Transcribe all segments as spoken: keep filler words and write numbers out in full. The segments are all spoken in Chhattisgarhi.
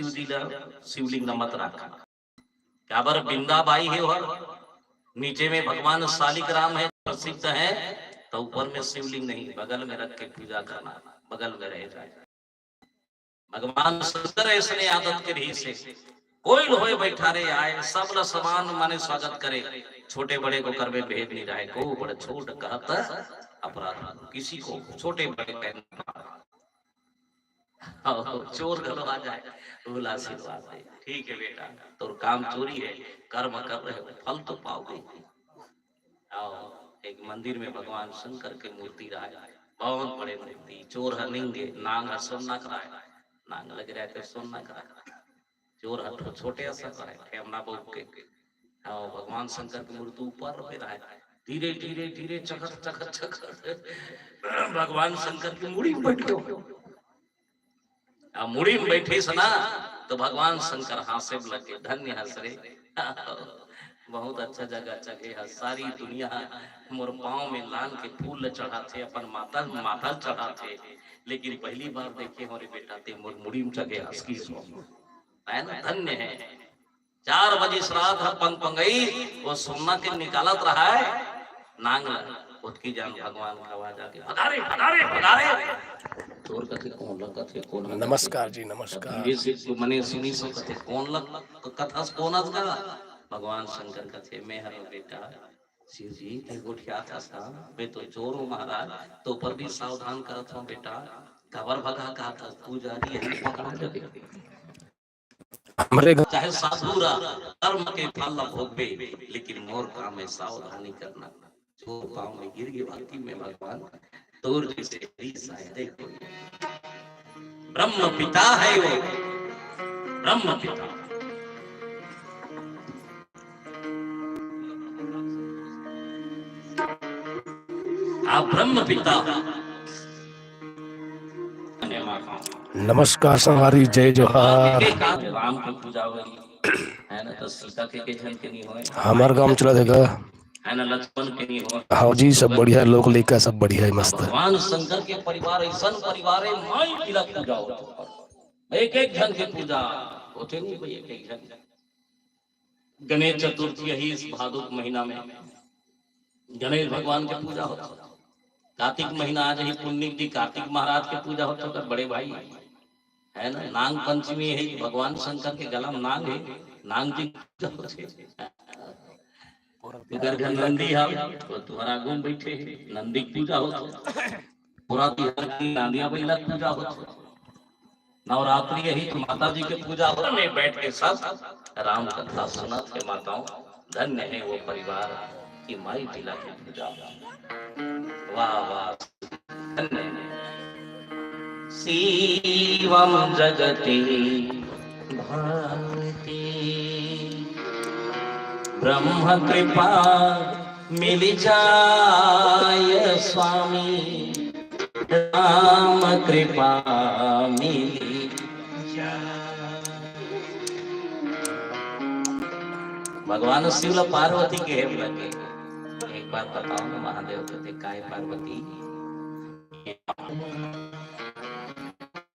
शिव जी ला, शिवलिंग ला मत राखा। काबर बिंदा बाई हे ओहर, नीचे में भगवान सालिक राम हे, प्रसिद्ध हे, तो ऊपर में शिवलिंग नहीं, बगल में रख के पूजा करना, बगल में रह जाए। भगवान शंकर ऐसने आदत के रहिस हे, कोई ल होय बइठारे आय, सब ला समान माने स्वागत करे, छोटे बड़े को कर में भेद नहीं रहे, को बड़ा छोट कहत अपराध, किसी को छोटे बड़े कहना। अउ चोर घलो आ जाए, ओला आशीर्वाद दे, ठीक है बेटा, तोर काम चोरी है, कर्म कर रहे हो, फल तो पाओगे। अउ एक मंदिर में भगवान शंकर के मूर्ति रहे, बहुत बड़े मूर्ति, चोर ह निंगे, नांग ह सोना कराए, नांग लगे रहे तो सोना कराए, चोर ह तो छोटे असन रहे, ठेमना बउक के। हाँ, भगवान शंकर के मूर्ति ऊपर में रहे, धीरे धीरे धीरे चखत चखत चखत भगवान शंकर की मुड़ी में बैठ गयो। अब मुड़ी में बैठिस ना, तो भगवान शंकर हाँसे लगे, धन्य हस रे। बहुत अच्छा जगह चघे हस, सारी दुनिया मोर पाँव में लान के फूल ल चढ़ाथे, अपन माता, माता ल चढ़ाथे, लेकिन पहली बार देखे हो रे बेटा, ते मोर मुड़ी में चघे हस, किहिस। है ना, धन्य है। चार बजे श्राद्ध ह पंग पंगई, वो सोना के निकालत रहा है, नांग ला, ओतकी जान भगवान का आवाज आगे, "पधारे, पधारे, पधारे।" तोर कथे कोन ला, कथे कोन ला, नमस्कार जी, नमस्कार। ये से तो मने सुनी सो कथे कोन ला, तो कथस कोन अस गा? भगवान शंकर कथे, "मैं हर बेटा, शिव जी, ते गोठिया था सा, मैं तो चोर हूँ महाराज, तो पर भी सावधान करत हूँ बेटा, कबर भगा का था, पुजारी है, पकड़ा जाबे।" हमरे घर चाहे साधु रह, कर्म के फल ला भोगबे, लेकिन मोर काम में सावधानी करना। चोर पाँव में गिर गए, भक्ति में भगवान, तोर जैसे हरी शायद ही कोई। ब्रह्म पिता है वो, ब्रह्म पिता। आप ब्रह्म पिता। नमस्कार संगवारी, जय जोहार। राम की पूजा होई, है ना, तो सीता के के झन के नहीं होए। हमर गांव चला देगा। है ना, लक्ष्मण के नहीं होए। हाँ जी, सब बढ़िया, लोग लेकर सब बढ़िया है, मस्त है। भगवान शंकर के परिवार, ऐसन परिवार है, माई तिलक पूजा होता है। एक एक झन के पूजा होते नहीं भाई, एक एक झन। गणेश चतुर्थी यही इस भादुक महीना में गणेश भगवान के पूजा होता है। कार्तिक महीना आज ही पुन्नी की कार्तिक महाराज के पूजा होता है, बड़े भाई, है ना। नांग पंचमी है, भगवान शंकर के गला में नांग है, नांग जी की पूजा होती है। अगर घर नंदी है तो तुम्हारा आगू में बैठे हैं, नंदी की पूजा होता है। पूरा तिहार की नांदिया बैला की पूजा होता है। नवरात्रि यही तो माता जी के पूजा हो, में बैठ के सब राम कथा सुनत हे माताओं, धन्य है वो परिवार कि माई तिलक की पूजा हो। वाह, वाह, धन्य है। शिवम जगते भाति, ब्रह्म कृपा मिल जाय स्वामी, राम कृपा मिली। भगवान शिव ला पार्वती के हेम लगे। एक बार बताओ ना महादेव कथे काय पार्वती।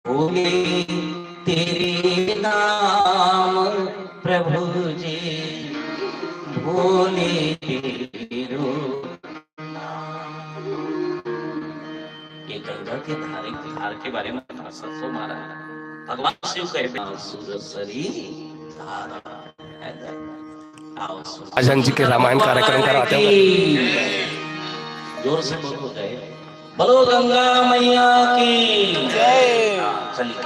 भोले तेरे नाम प्रभु जी, भोले तेरो नाम। ये गंगा के धारे, धार के बारे में कहा सतसो महाराज। भगवान शिव कहे, "सुरसरी धारा।" आओ सुन। अजन जी के रामायण कार्यक्रम कराते हैं। जोर से बोलो, जय। बोलो गंगा मैया की जय। हाँ, चलिए।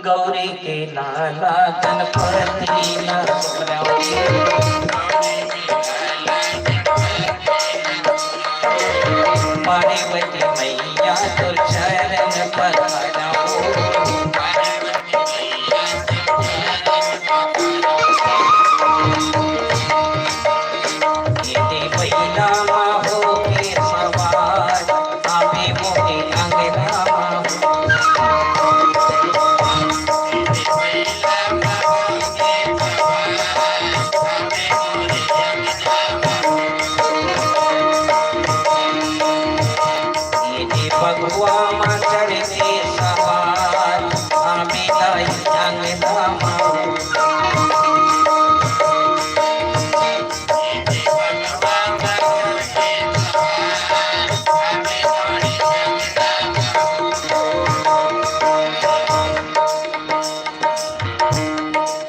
गौरी के लाला गणपति ला सुनौरी। पार्वती मैया तो चरण पखारौ।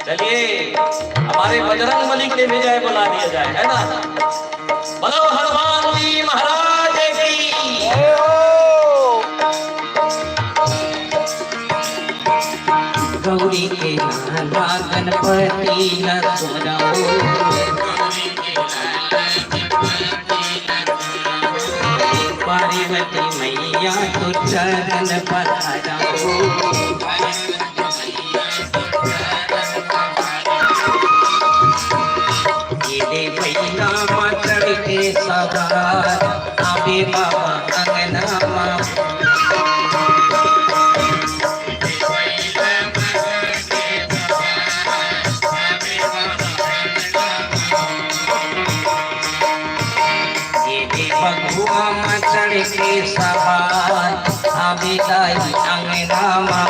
चलिए, हमारे बजरंग बली के विजय बुला दिया जाए, है ना? बोलो हनुमान जी महाराज की। गौरी के लाला गणपति न सुमरऊ। पार्वती मैया तो चरण पधारऊ। ये दे बैला मा चढ़ के सवार, आवे बाबा अंगना मा। ये दे बघुआ मा चढ़ के सवार, आवे दाई अंगना मा।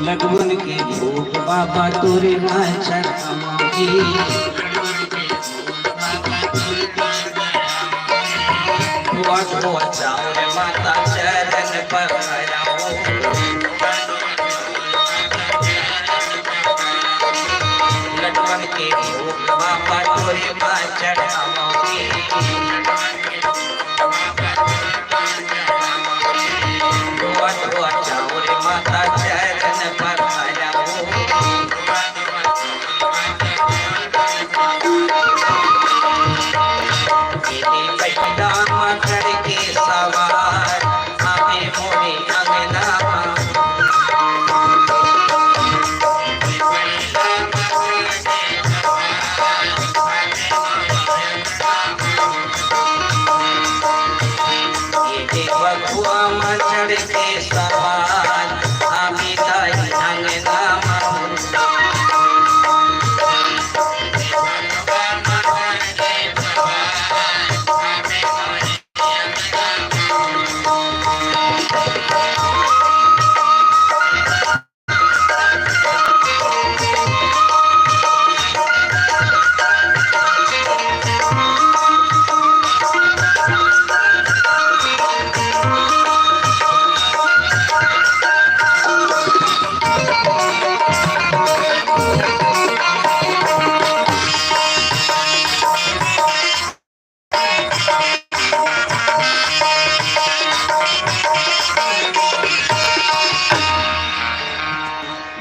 लटवन के भोग बाबा तोरे नाय चढ़ावांगी। धोआ धोआ चाउर माता चरण पर धराओ। लटवन के भोग बाबा तोरे नाय चढ़ावांगी। धोआ धोआ चाउर माता चरण पर धराओ। तेरे पैदा मा चढ़ के सवार, आवे मोरे अंगना मा। ये दे बघुआ मा चढ़ के सवार, आवे दाई अंगना मा।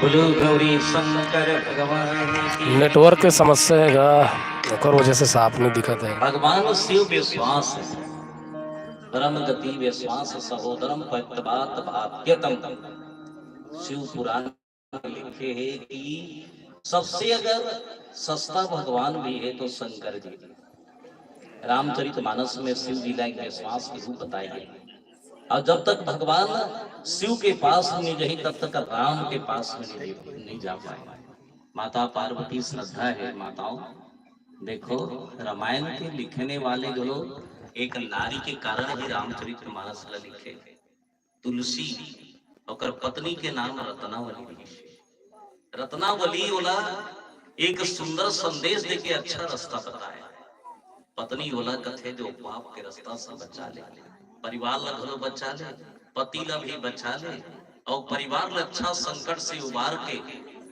बोलो गौरी शंकर भगवान की। नेटवर्क के समस्या हे गा, ओकर वजह से साफ नहीं दिखत हे। भगवान शिव विश्वास, परम गति विश्वास सहोदरम पत्तवात भाग्यतम। शिव पुराण लिखे हे कि सबसे अगर सस्ता भगवान भी हे तो शंकर जी। रामचरित मानस में शिव जी ला एक विश्वास के रूप बताए हे। अउ जब तक भगवान शिव के पास नहीं जाही, तब तक राम के पास नहीं, नहीं जा पाए। माता पार्वती श्रद्धा हे माताओं। देखो, रामायण के लिखने वाले जो लोग एक नारी के कारण ही रामचरित मानस ला लिखे। तुलसी, ओकर पत्नी के नाम रत्नावली रहिस। रत्नावली ओला एक सुंदर संदेश देके अच्छा रास्ता बताए। पत्नी ओला कथे जो पाप के रास्ता से बचा ले, परिवार ला घलो बचा ले, पति ला भी बचा ले, अउ परिवार ला अच्छा संकट से उबार के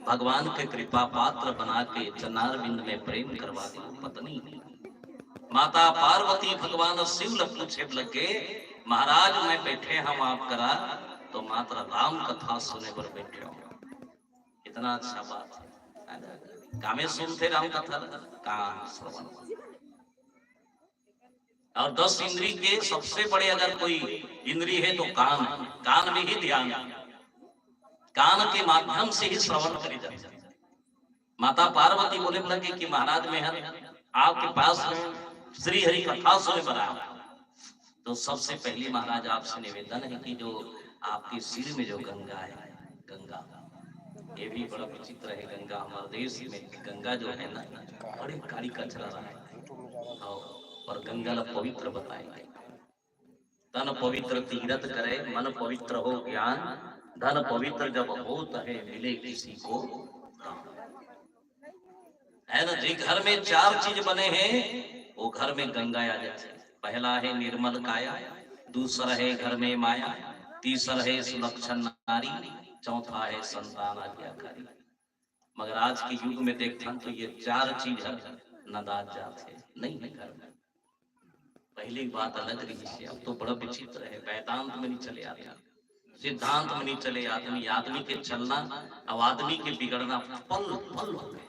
भगवान के कृपा पात्र बना के चरणारविंद में प्रेम करवा दे। पत्नी माता पार्वती भगवान शिव ल पूछे लगे, महाराज, मैं बैठे हंव आप करा, तो मात्र राम कथा सुने बर बैठे हंव। ये कितना अच्छा बात है, है ना? कामे सुनते राम कथा, कान श्रवण। और दस इंद्री के सबसे बड़े अगर कोई इंद्री है तो कान है। कान में ही ध्यान है, कान के माध्यम से ही श्रवण करे जाते हैं। माता पार्वती बोले लगे कि महाराज, मैं हर आपके पास में श्री हरि कथा सुने बर आया हूं। तो सबसे पहली महाराज आपसे निवेदन है कि जो आपके सिर में जो गंगा है, गंगा, ये भी बड़ा विचित्र है। गंगा हमारे देश में गंगा जो है ना, बड़ी काली कचरा रहा है। हाँ, और गंगा ला पवित्र बताएंगे। तन पवित्र तीरथ करे, मन पवित्र हो ज्ञान, धन पवित्र जब होत है, मिले किसी को दान। है ना, जे घर में चार चीज बने हैं, वो घर में गंगा आ जाती है। पहला है निर्मल काया, दूसरा है घर में माया, तीसरा है सुलक्षण नारी, चौथा है संतान आज्ञाकारी। मगर आज के युग में देखथन तो ये चार चीज हर नंदात जात हे, नहीं है घर में। पहली बात अलग रही है, अब तो बड़ा विचित्र है, वेदांत में नहीं चले आदमी, सिद्धांत में नहीं चले आदमी। आदमी के चलना, अब आदमी के बिगड़ना पल पल हो गए,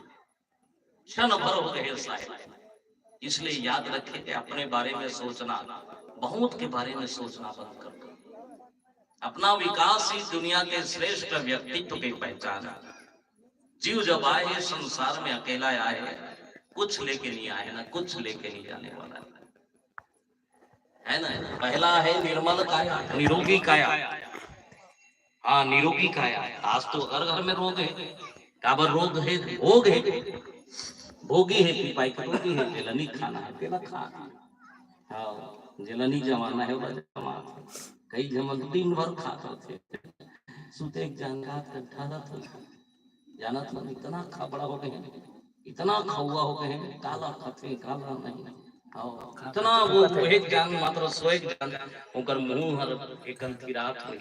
क्षण भर हो गए साहेब। इसलिए याद रखें कि अपने बारे में सोचना, बहुत के बारे में सोचना बंद कर दो। अपना विकास ही दुनिया के श्रेष्ठ व्यक्तित्व की पहचान है। जीव जब आए इस संसार में अकेला आए, कुछ लेके नहीं आए ना, कुछ लेके नहीं जाने वाला है, है ना? पहला है निर्मल काया, निरोगी काया। हाँ, निरोगी काया। आज तो हर घर में रोग है। काबर रोग है? भोग है, भोगी है, पी पाई के भोगी है, जेला नहीं खाना है, तेला खा। हाँ, जेला नहीं जमाना है, ओला जमा। कई झमन दिन भर खात होथे, सुते एक जान रात के ठारत होथे, जानत हो, इतना खबड़ा हो गए हैं, इतना खौआ हो गए हैं, काला खाथे, काला नहीं। और इतना वो, वो एक जान मात्र सौ एक जान, ओकर मुंह हर एक अंधी रात होई।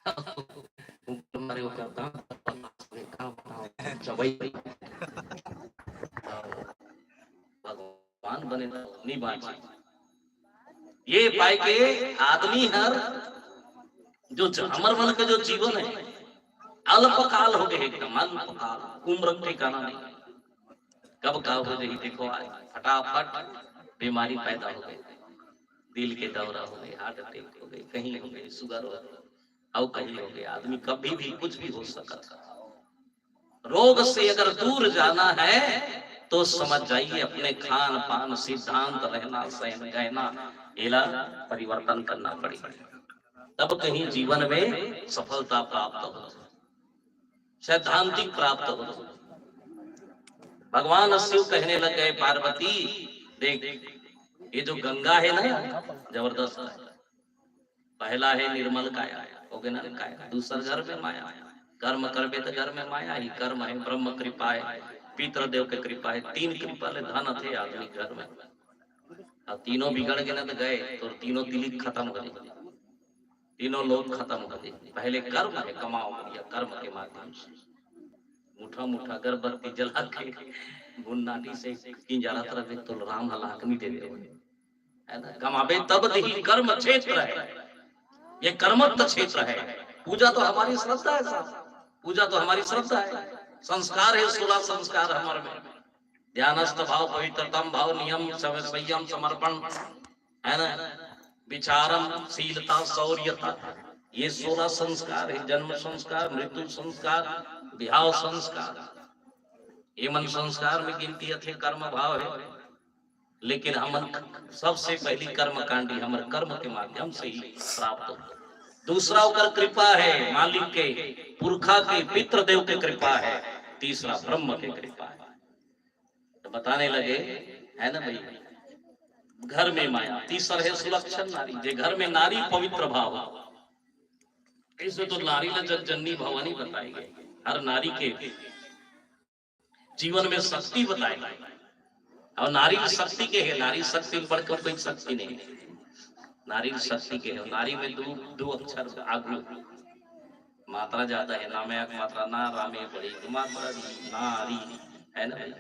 ओकर मारे ओकर दांत, का बताओ, चबई। भगवान बने तो नहीं बांचे। ये पाए के आदमी हर जो ज-, हमर मन के जो जीवन है, अल्पकाल हो गए, एकदम अल्पकाल, उम्र के ठिकाना नहीं। कब का हो जाही, देखो, आज फटाफट बीमारी पैदा हो गई, दिल के दौरा हो गए, हार्ट अटैक हो गए, कहीं हो गए, शुगर हो गए, और कहीं हो गए। आदमी कभी भी कुछ भी हो सकता है। रोग से अगर दूर जाना है तो समझ जाइए, अपने खान पान, सिद्धांत, रहना सहन, गहना, एला परिवर्तन करना पड़ेगा, तब कहीं जीवन में सफलता प्राप्त हो, सैद्धांतिक प्राप्त हो। भगवान शिव कहने लग गए, पार्वती देख, ये जो गंगा है ना, जबरदस्त है। पहला है निर्मल काया, हो गए ना काया, दूसर घर में माया। कर्म करबे तो घर में माया ही, कर्म है, ब्रह्म कृपा है, पितृदेव के कृपा है, तीन कृपा ले धन थे आदमी घर में। अब तीनों बिगड़ गए ना तो गए, तो तीनों तिलिक खत्म हो जाए, तीनों लोग खत्म हो जाए। पहले कर्म है, कमाओ बढ़िया कर्म के माध्यम से। मुठा मुठा अगरबत्ती जला के गुन्नाटी से किंजारत रहे तो राम हलाक नहीं दे दे, है ना? कमाबे तब दिही, कर्म क्षेत्र है, ये कर्मत्त क्षेत्र है। पूजा तो हमारी श्रद्धा है साहब, पूजा तो हमारी श्रद्धा है, संस्कार है, सोलह संस्कार हमारे में, ध्यानस्थ भाव, पवित्रतम भाव, नियम, सम-, संयम, समर्पण, है ना, विचारम, शीलता, शौर्यता, ये सोलह संस्कार है, जन्म संस्कार, मृत्यु संस्कार, विवाह संस्कार, ये मन संस्कार में गिनती अथे, कर्म भाव है। लेकिन हमन सबसे पहली कर्मकांडी हमर कर्म के माध्यम से ही प्राप्त हो। दूसरा ओकर कृपा है, मालिक के, पुरखा के, पितृदेव के कृपा है। तीसरा ब्रह्म के कृपा है। तो बताने लगे, है ना भाई, घर में माया। तीसर है सुलक्षण नारी, जे घर में नारी पवित्र भाव हो। इसमें तो नारी ला जग जननी भवानी बताई गई। हर नारी के जीवन में शक्ति बताए गए। और नारी शक्ति के है, नारी शक्ति बढ़कर कोई शक्ति नहीं। नारी शक्ति के है, नारी में दो, दो अक्षर आगू, मात्रा ज्यादा है, ना में एक मात्रा ना, रा में बड़ी मात्रा, नारी, है ना भाई?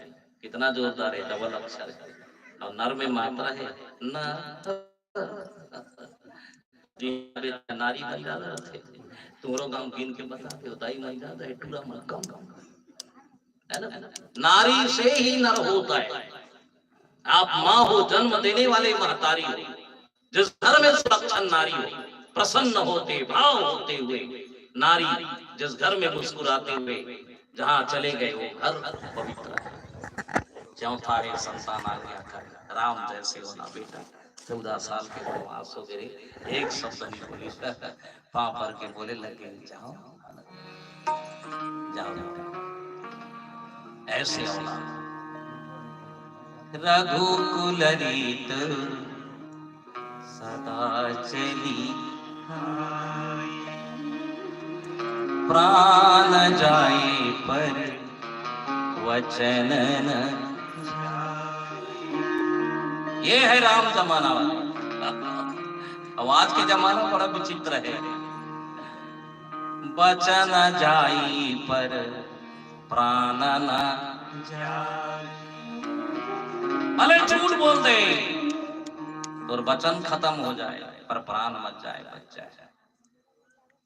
कितना जोरदार है, डबल अक्षर है। और नर में मात्रा है ना। जी, अरे नारी मन ज्यादा रथे। तुम्हरो गांव गिन के बता दे, दाई मन ज्यादा है, टूरा मन कम। नारी से ही नर होता है। आप माँ हो, जन्म देने वाले महतारी हो, जिस घर में सुलक्षण नारी हो, प्रसन्न होते भाव होते हुए नारी, जिस घर में मुस्कुराते हुए जहाँ चले गए वो घर पवित्र है। क्यों था रे संतान आज्ञा का, राम जैसे होना बेटा। चौदह साल के वनवास हो गए, एक शब्द नहीं बोली। पाँव पर के बोले लगे, जाओ, जाओ बेटा, ऐसे औलाद। रघुकुल रीत सदा चली आई, प्राण जाए पर वचन न जाए। ये है राम जमाना वाला। अब आज के जमाना बड़ा विचित्र है। बचन जाई पर प्राण न जाए। भले झूठ बोल दे, तोर वचन खत्म हो जाए, पर प्राण मत जाए, बच जाए।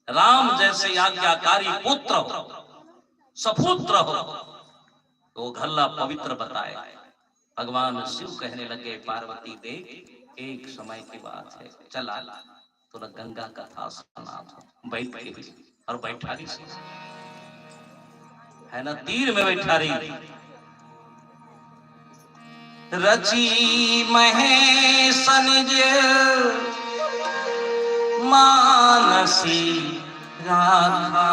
राम जैसे आज्ञाकारी पुत्र हो, सपुत्र हो, तो घर ला पवित्र बताए। भगवान शिव कहने लगे, पार्वती देख, एक समय की बात है, चला तोला गंगा कथा सुनात हँव, बैठ के। और बैठारी से, है ना, तीर में बैठारी। रची महेश निज मानसी राखा,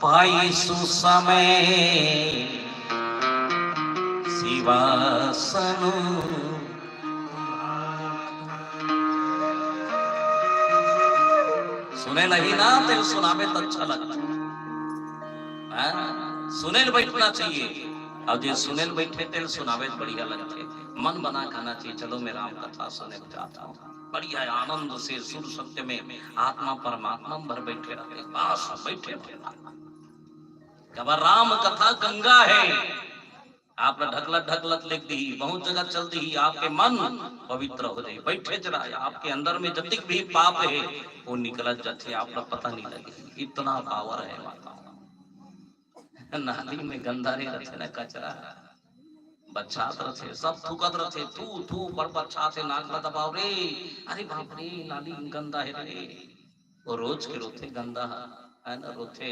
पाई सुसमय शिवासनु। सुनेल ही ना, तेल सुनावे त अच्छा लगता। हाँ, सुनेल बैठना चाहिए। और जे सुनेल बैठे, तेल सुनावे त बढ़िया लगते। मन बना के आना चाहिए, चलो मैं राम कथा सुने जाता हूँ। बढ़िया आनंद से सुर सत्य में आत्मा परमात्मा भर बैठे रहते, बस बैठे रहते। जब राम कथा गंगा है, आप ला ढकलत ढकलत लेग दिही, बहुत जगह चल दिही, आपके मन पवित्र हो जाही। बैठे च रहा, आपके अंदर में जतिक भी पाप है, वो निकलत जाथे, आप ला पता नहीं लगे। इतना पावर है माता। नाली में गंदा नहीं रहते ना, कचरा बछात रहते, सब थूकत रहते, थू थू पर बछात हे, नाक ला दबाओ रे, अरे बाप रे, नाली गंदा है रे। वो रोज के रोथे गंदा, है ना, रोथे,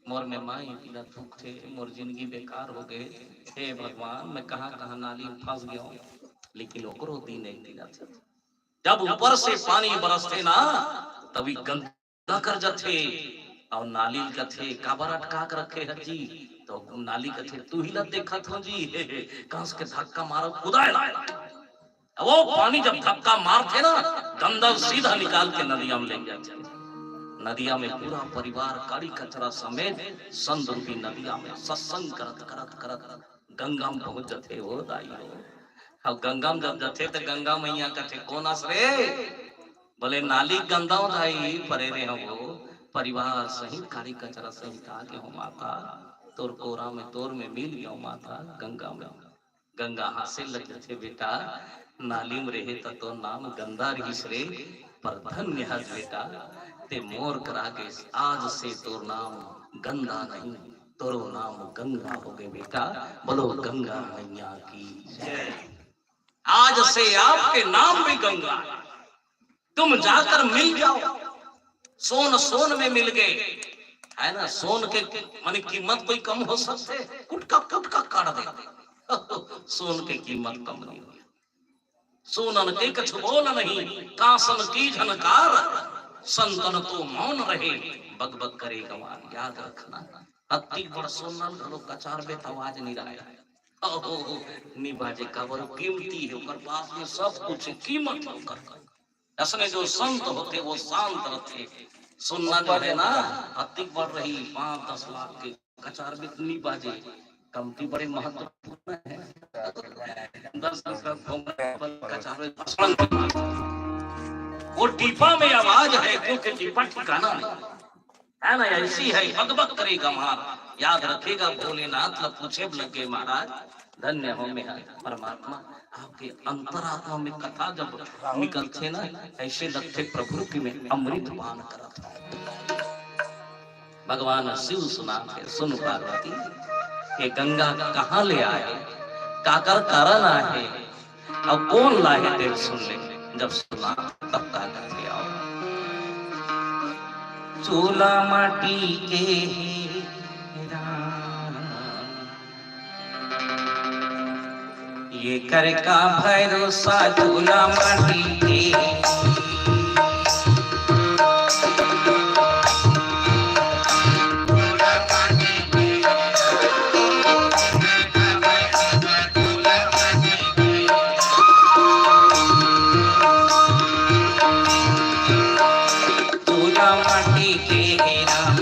मोर में माई पीला थूकथे, मोर जिंदगी बेकार हो गए। हे भगवान, मैं कहाँ कहाँ नाली में फंस गया हूँ। लेकिन ओकरो दिन एक दिन आथे, जब ऊपर से पानी बरसथे ना, तभी गंदा कर जाथे। और नाली कथे, काबर अटका के रखे हस जी? तो नाली कथे, तू ही ला देखत हो जी। कस के धक्का मारो, कुदाए ला। अब वो पानी जब धक्का मारथे ना, गंदा सीधा निकाल के नदिया में ले जाथे। नदिया में पूरा परिवार, काड़ी कचरा समेत संत रूपी नदिया में सत्संग करत करत करत गंगा में पहुंच जाथे। हो दाई हो, अब गंगा में जब जाथे तो गंगा मैया कथे, कौन अस रे? बोले, नाली गंदा हो दाई, परे रे हो, परिवार सहित, काड़ी कचरा सहित आ गे हो माता, तोर कोरा में, तोर में मिल गया हो माता, गंगा में। गंगा हाँसे लग जाथे, बेटा, नाली में रहे त तोर नाम गंदा रहिस रे, पर धन्य हस बेटा, ते मोर करा गेस, आज से तोर नाम गंदा नहीं, तोरो नाम गंगा हो गए बेटा। बोलो गंगा मैया की जय। आज से आपके नाम भी गंगा, तुम जाकर मिल जाओ। सोन सोन में मिल गए, है ना, सोन के माने कीमत कोई कम हो सकथे? कुटका कुटका काट दे। सोन के कीमत कम नहीं हो। सोनन के कछु बोल नहीं, कासन की झनकार, संतन तो मौन रहे, बकबक करे गंवार। याद रखना, अतिक बड़ सोनन घलो कचारबे त आवाज नहीं रहे। ओहो, नहीं बाजे, काबर कीमती है, ओकर पास में सब कुछ कीमत है ओकर। असने जो संत होथे वो शांत रथे। सोना जो है ना, अतिक बड़ रही, पाँच दस लाख के कचारबे त नहीं बाजे, कमती बड़े महत्वपूर्ण है। दस दस लाख घूम रहे पर कचारबे भाषण के बाद। वो टीपा में आवाज है, क्योंकि टीपा ठिकाना नहीं है ना, ऐसी है, बकबक करे गंवार। याद रखेगा भोलेनाथ ला पूछे लगे महाराज, धन्य हो मैं परमात्मा। आपके अंतरात्मा में कथा जब निकलथे ना, ऐसे लगथे प्रभु की मैं अमृत पान करत हूँ। भगवान शिव सुनाथे, सुन पार्वती, ये गंगा कहाँ ले आए, काकर कारण आहे, अउ कोन लाहे तेल सुन ले, जब सुना तब का कर ले आओ। चूल्हा माटी के हे राम। ये कर का भरोसा चूल्हा माटी के। चूल्हा माटी के हे राम,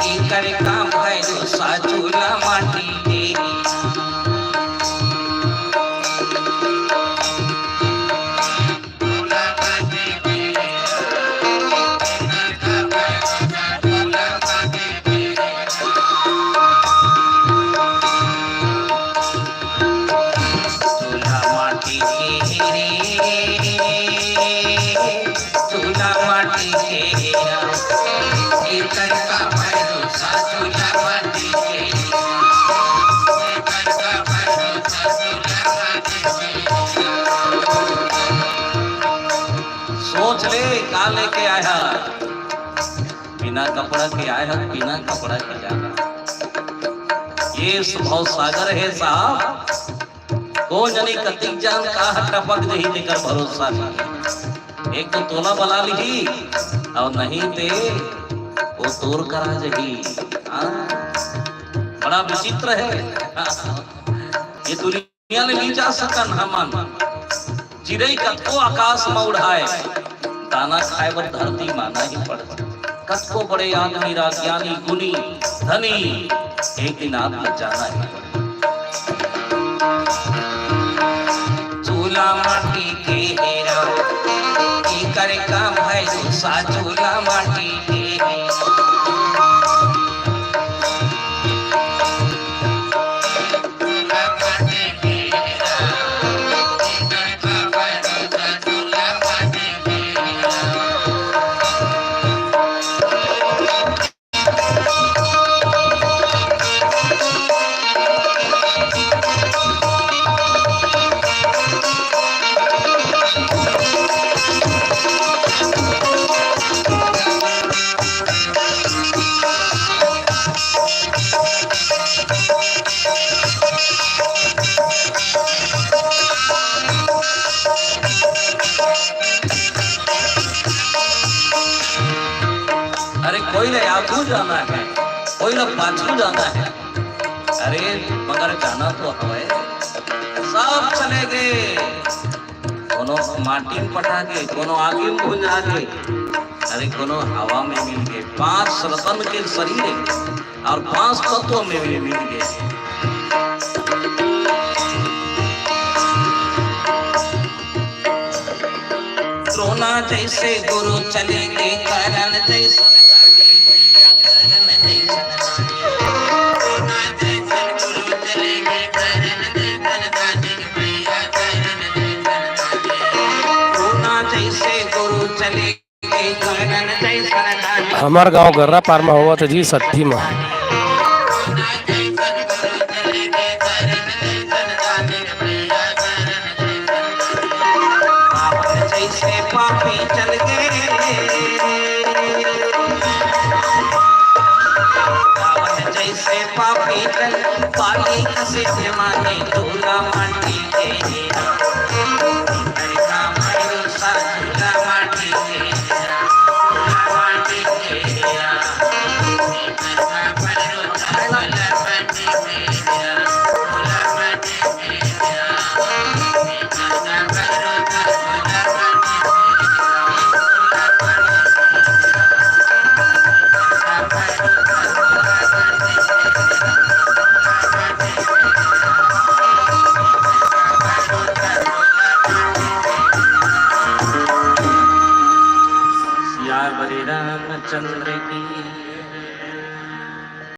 एकर का भरोसा चूल्हा माटी के। चूल्हा माटी के रे, चूल्हा माटी के रे, एकर का भरोसा चूल्हा माटी के रे, एकर का भरोसा चूल्हा माटी के रे। सोच ले, का लेके आया? बिना कपड़ा के आए हन, बिना कपड़ा के जाना। ये भव सागर हे साहब, कोन जनी कतिक जान का टपक जही, तेकर भरोसा नहीं। एक तो तोला बला लिही, अउ नहीं ते वो तोर करा जही। हाँ, बड़ा विचित्र हे। ये दुनिया दुनिया ले नी जा सकन हमन। चिरई कतको आकाश म उड़ाए, दाना खाए बर धरती म आना ही पड़थे। कतको बड़े आदमी, रा-, ज्ञानी, गुणी, धनी, एक दिन आत्म जाना ही पड़थे। चूल्हा माटी के हे राम, एकर का भरोसा चूल्हा माटी के हे। अरे कोई ला आगू जाना हे, कोई ला पाछू जाना हे। अरे मगर जाना तो हवय, सब चले गे। कोनो माटी म पटा गे, कोनो आगी म भुंजा गे, अरे कोनो हवा में मिल गे। पांच रतन के शरीर हे अउ पांच तत्व में भी मिल गे। द्रोणा जैसे गुरु चले गे, कर्ण जैसन दानी भैया, कर्ण जैसन दानी। द्रोणा जैसे गुरु चले गे, कर्ण जैसन दानी भैया, कर्ण जैसन दानी। द्रोणा जैसे गुरु चले गे, कर्ण जैसन दानी। हमर गांव गर्रा पार म होवत हे जी, सट्ठी म। रावण जैसे पापी चल गे, रावण जैसे पापी चल, बाली कसे माने चूल्हा माटी के।